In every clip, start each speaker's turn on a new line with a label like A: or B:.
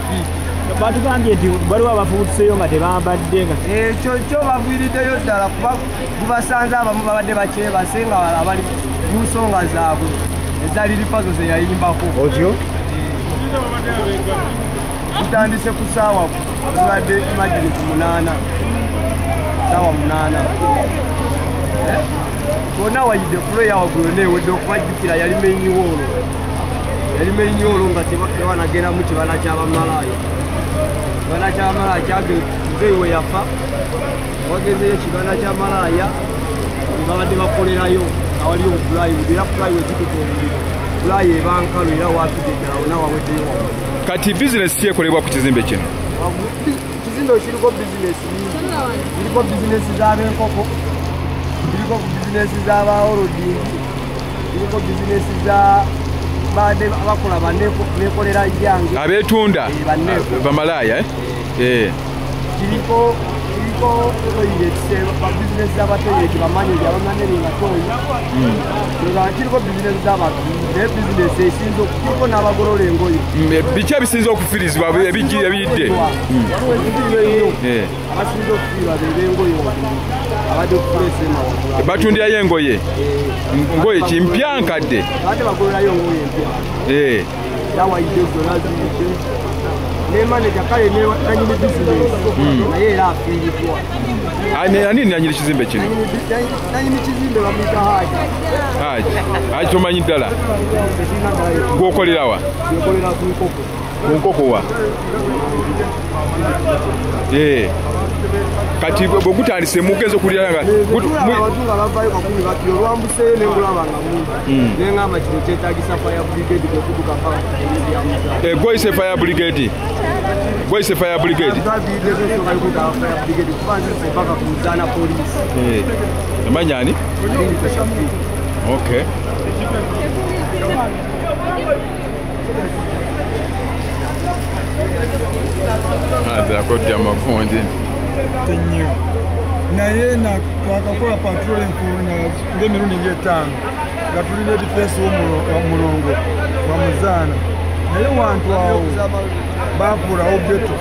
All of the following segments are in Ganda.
A: fiiti.
B: Batugambye nti waliwo abafubutuseeyo nga tebambadde nga
A: ekyo kyo baviiriddeyo ddala kuba gubasanze abamu babadde bakyebase nga bali mu nsonga zaabwe eza Lilipazo ze yayimbako.
B: Otyo
A: tutandise ku ssaawa zibadde magiri ku 8, ssaawa 8. Bonna wayidde fulo waggulu neewedde okubajjukira yali main hall. Yali main hall nga tebanagendamu kibana ky'abamalaaya. Kibana ky'abamalaaya kyage muzeeyi we yafa wagenzeyo kibana ky'amalaaya babadde bakolerayo awali obulayi era fulayi wezikuta omuliro fulayi eba nkalu era waatudde ddala wonna waweddeyo waggulu.
C: Kati bizinesi ki ekolebwa ku kizimbe kino?
A: Kizimbe kiriko bizinesi nyingi. Kiriko bizinesi z'ab'enkoko, kiriko bizinesi z'abaholodingi, kiriko bizinesi za badde bakola baneekolera gyange
C: abeetunda bamalaaya.
A: Kiriko toilets, bizinesi z'abatoyileti bamaneja abamaneja toyi. Kiriko bizinesi z'abantu naye bizinesi esinze kiriko n'abagolola engoye.
C: Biki ebisinze okufiirizibwa ebiyidde?
A: Abasinze okufiirwa be b'engoye waggulu abadde okufuleesema waggulu.
C: Batundirayo engoye? Ngoye ki mpya nkadde?
A: Abadde bagololayo engoye empya. Era wayidde zonna ziyidde. Ne maneja kale nanyini bizinesi naye era afiiriddwa.
C: Ani nanyini kizimbe kino?
A: Nanyini kizimbe bamuyita Haji.
C: Haji. Haji tomanyi ddala? Gw'okolera wa?
A: Nkolera ku nkoko.
C: Ku nkoko wa? Kati bwe gutandise mugeze okulira nga
A: abantu nga bavaayo bakumi bati olwambuseeyo ne ngulaba nga mungi ne ngamba kino kyetaagisa fire brigade kwekuduka paka ku ya Muzaana.
C: Gwoyise fire brigade? Gwoyise fire brigade?
A: Baviiriddeko ensonga y'okuyita fire brigade kuba nzise paka ku Muzaana poliisi.
C: Amanya ani?
A: Alinze Shafiq.
C: Okay. Akodya amakonde
D: ennyo naye twakakola patrolling ng'emirundi ng'etaano nga tulina defense w'omulongo wa Muzaana naye wantu awo bafuulawo ghetto.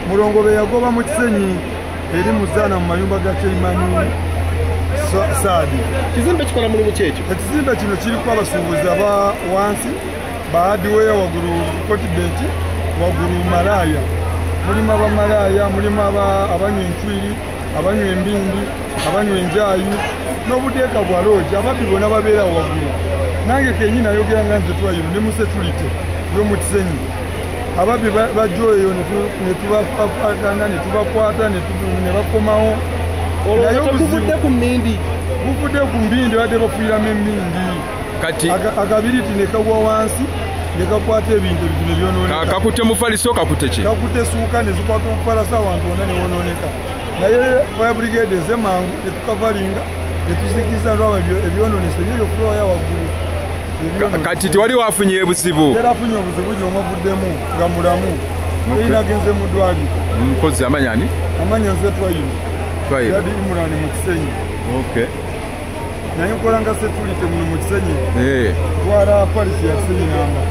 D: Mulongo be yagoba mu Kisenyi eri Muzaana mu mayumba ga Keimani Saadi.
E: Kizimbe kikola mulimu ki ekyo?
D: Ekizimbe kino kiriko abasuubuzi aba wansi ba hardware waggulu Fortebet waggulu malaaya. Mulimu abamalaaya, mulimu abanywa enchwiri, abanywa embindi, abanywa enjayi n'obuteeka bwa loogi ababbi bonna babeera waggulu. Nange kennyini nayogera nga nze Twayiro ne mu security y'omu Kisenyi. Ababbi bajja eyo ne tubakwatana ne tubakwata ne bakomawo.
E: Olwo tebuvudde ku mmindi?
D: Buvudde ku mbindi badde bafuuyiramu emmindi.
C: Kati
D: akabiriti ne kagwa wansi ne kakwata ebintu ne byonooneka.
C: Kakutte mufaliso kakutte ki?
D: Kakutte suuka ne zikwata omufaliso awantu wonna ne wonooneka. Naye fire brigade eze mangu ne tukavalinga ne tuzikiza lwaba ebyonoonese ebyo floor ya waggulu.
C: Kati tewali wafunye buzibu?
D: Teri afunye obuzibu gy'omu avuddemu nga mulamu. Era agenze mu ddwaliro.
C: Mukozi amanya ani?
D: Amanya nze Twayiro.
C: Twayiro.
D: Yadi Imran mu Kisenyi.
C: Okay.
D: Naye nkola nga security muno mu Kisenyi. Twala polisi ya Kisenyi namba.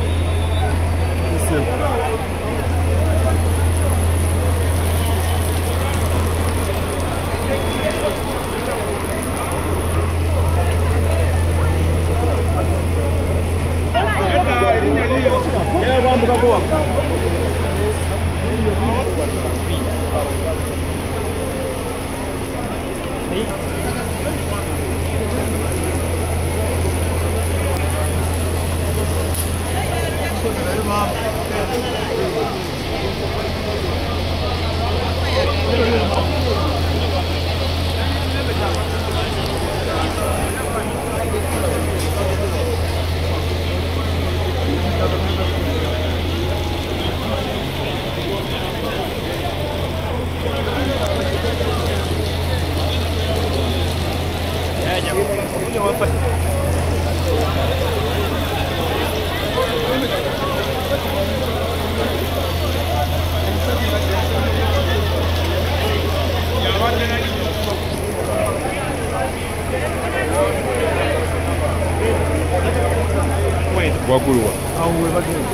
C: Waggulu wa?
D: Awo we bagenda.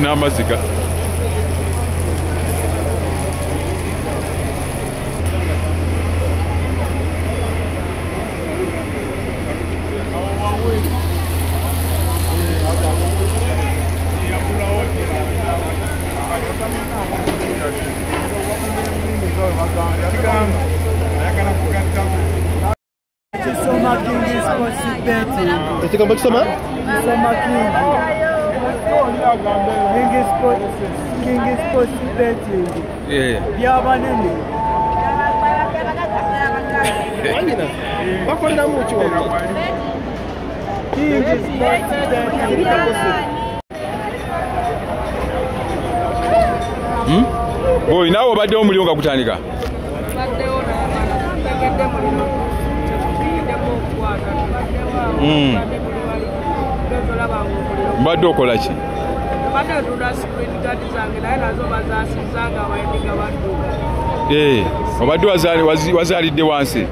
C: N'amazzi
A: Kisoma King Sports Betting.
E: Ekigambo kisoma?
A: Kisoma King. King Sports Betting. Byabanene.
E: Bakoleramu ki wano?
A: King Sports Betting.
C: Boy, naawe obaddewo omuliro nga gutandika? Mbadde okola ki? Obadde wazaalidde wansi?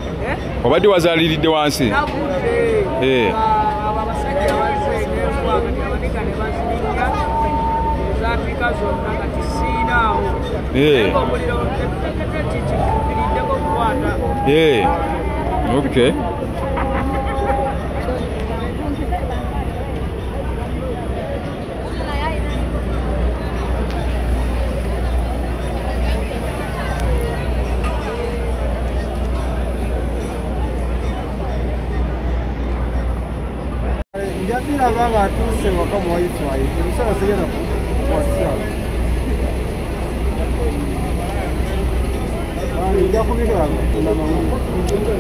C: Obadde wazaaliridde wansi? Okay.
A: Njabira baba atuuse waka mu wifi ebiseera sigenda kukwasa.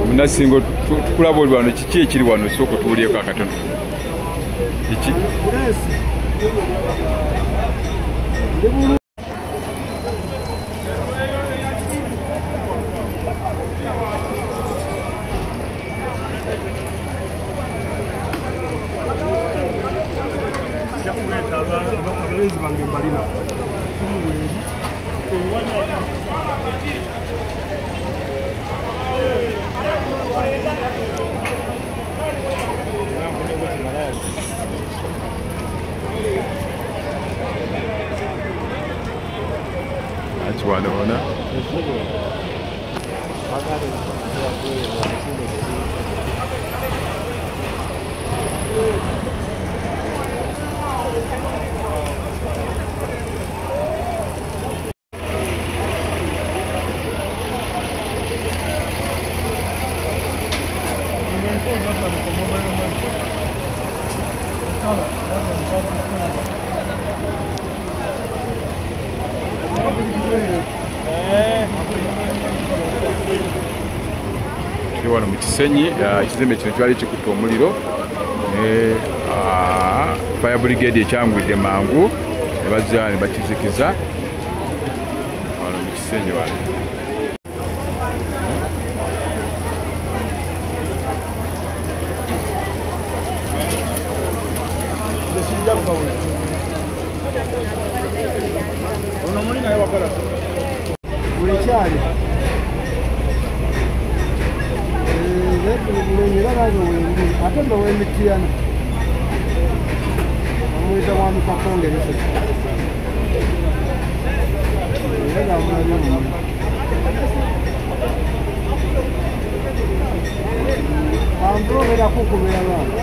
C: Munasingo tukulaba oli wano kiki ekiri wano sooka tuwulireko akatono. Kiki? Akiwanoona. Wano mu Kisenyi ekizimbe kino kyali kikutte omuliro ne fire brigade ekyanguyidde mangu ne bazza ne bakizikiza wano mu Kisenyi wano.
A: Buli kyali ate nno w'emitiyana omuyita mwami Kakonge Yusuf era gamulabye omuliro. Antuloberako kukubira baana.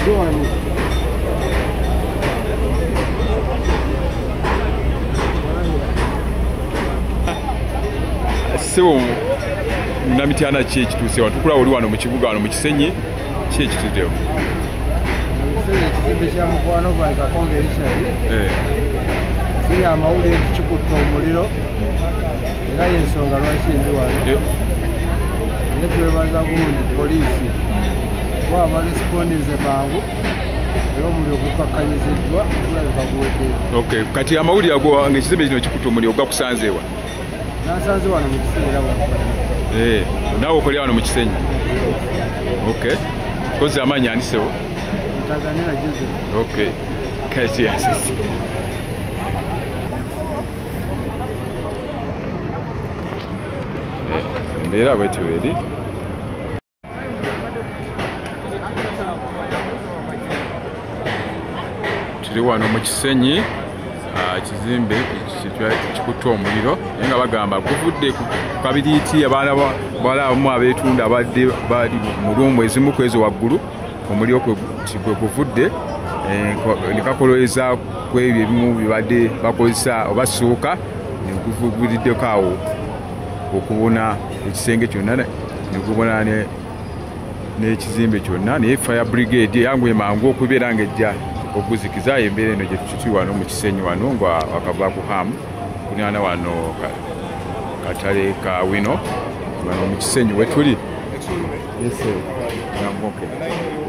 A: Giovani.
C: Ssebo Namityana ki ekituuse wano? Tukulaba oli wano mu kibuga wano mu Kisenyi, ki ekituusewo?
A: Ekizimbe kya mukwano gwange Kakonge Richard kiri amawulire nti kikutte omuliro era y'ensonga lwaki ndi wano. Naye twebaza gundi poliisi kuba abarespondinze mangu era omuliro gukakkanyiziddwa gulabika guweddeyo.
C: Okay, kati amawulire ago ng'ekizimbe kino kikutte omuliro gakusanze wa?
A: Nasanze wano mu Kisenyi era wano.
C: Naawe okolera wano mu Kisenyi? Okay. Kozi amaanyi ani ssebo?
A: Ntaganira Joseph.
C: Okay. Kati asisi. Embeera bwetyo eri. Tuli wano mu Kisenyi, ekizimbe kikutte omuliro, naye nga bagamba guvudde ku kabiriiti. Abaana bawala abamu abeetunda abadde bali mu ruumu ezimu ku ezo waggulu, omuliro kwe guvudde ne kakololeza ku ebyo ebimu bye badde bakozesa oba ssuuka, ne guvuguliddeko awo okubuna ekisenge kyonna, ne gubuna n'ekizimbe kyonna. Naye fire brigade eyanguye mangu okubeera ng'ejja okuzikiza embeera eno gye tutuli wano mu Kisenyi wano nga wakava ku Hamu kulinaana wano katale ka wino wano mu Kisenyi wetuli. Okay.